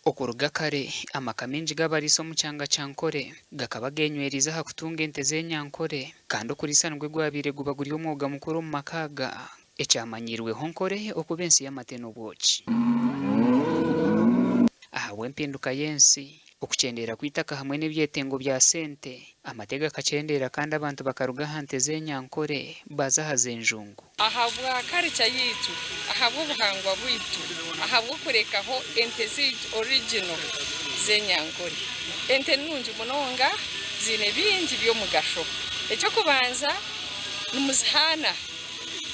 Okuruga kare, amaka maingi g'abariisa omu kyanga kya Nkore gakaba geenyweriize aha kutunga ente z'enyankore kandi okuriisa nigwo gwabaire guba guri omwoga mukuru omu maka aga, ekyamanyiirweho Nkore okuba ensi y'amate n'obwoki. Ahabw'empinduka y'ensi, okukyendeera kw'eitaka hamwe n'ebyetengo bya sente, amate gakakyendeera kandi abantu bakaruga aha nte z'enyankore baaza aha z'enjungu. Ahabwa karica yaitu, ahabw'obuhangwa bwaitu, ahabw'okurekaho ente zaitu original z'enyankore. Ente nungi munonga, ziine bingi by'omugasho. Eky'okubanza nimuzihaana,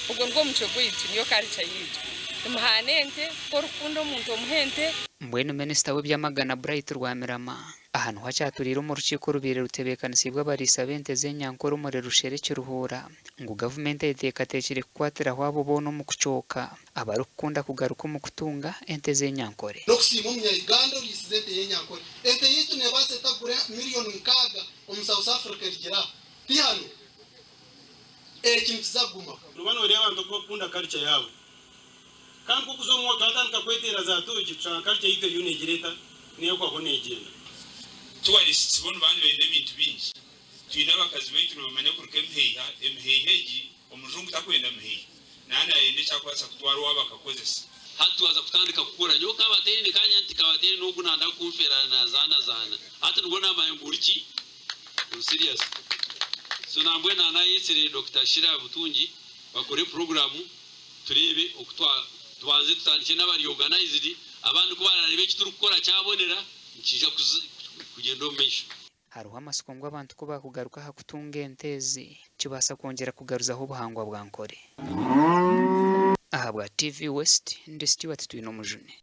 ogwo nigwo mucwe gwaitu, niyo karica yaitu. Nimuhaana ente, ku orikukunda omuntu omuha ente. Mbwenu Minisita w'eby'amagana Bright Rwamirama Aha niho akyaturiire omu rukiiko orubaire rutebeekanisiibwe abariisa b'ente z'enyankore omuri Rushere Kiruhura ngu gavumenti eyeteekateekire kukwatiraho abo boona omu kucooka abarikukunda kugaruka omu kutunga ente z'enyankore. N'okusiima omunya-Uganda oriisize ente y'enyankore. Ente yaitu neebaasa eta kugura miriyoni mukaaga omu South Africa erigira aha? Ti hanu. Eki nikiza kugumaho. Nooba nooreeba abantu oku barikukunda culture yaabo. Kandi ku okuza omu mwaka twatandika kweteera za tooki tushanga culture yaitu eriyo neegira eta? Neehwaho neegyenda. Tourists bo nibaba nibenda ebintu bingi. Twine abakazi baitu nibamanya kuruka emiheiha, emiheiha egi omujungu takwenda miheiha, naaba nayenda eki akubaasa kutwara owaabo akakozesa. Hati twaza kutandika kukora. Nyowe Kabateire kanya nti Kabateire n'ogu nanda kunfera nazaanazaana. Hati nibwo naamanya ngu ori ki? Ori serious. So nambwenu naanayetsire Dokita Shira Butungi bakore puroguraamu tureebe oku twa tubanze tutandikye n'abari organized abandi ku barareeba eki turikukora kyabonera nikiija kugyenda omu maisho. Hariho amatsiko ngu abantu ku baakugaruka aha kutunga ente ezi, kibaasa kwongyera kugaruzaho obuhangwa bwa Nkore. Ahabwa TV West, ndi Stuart Twinomujuni.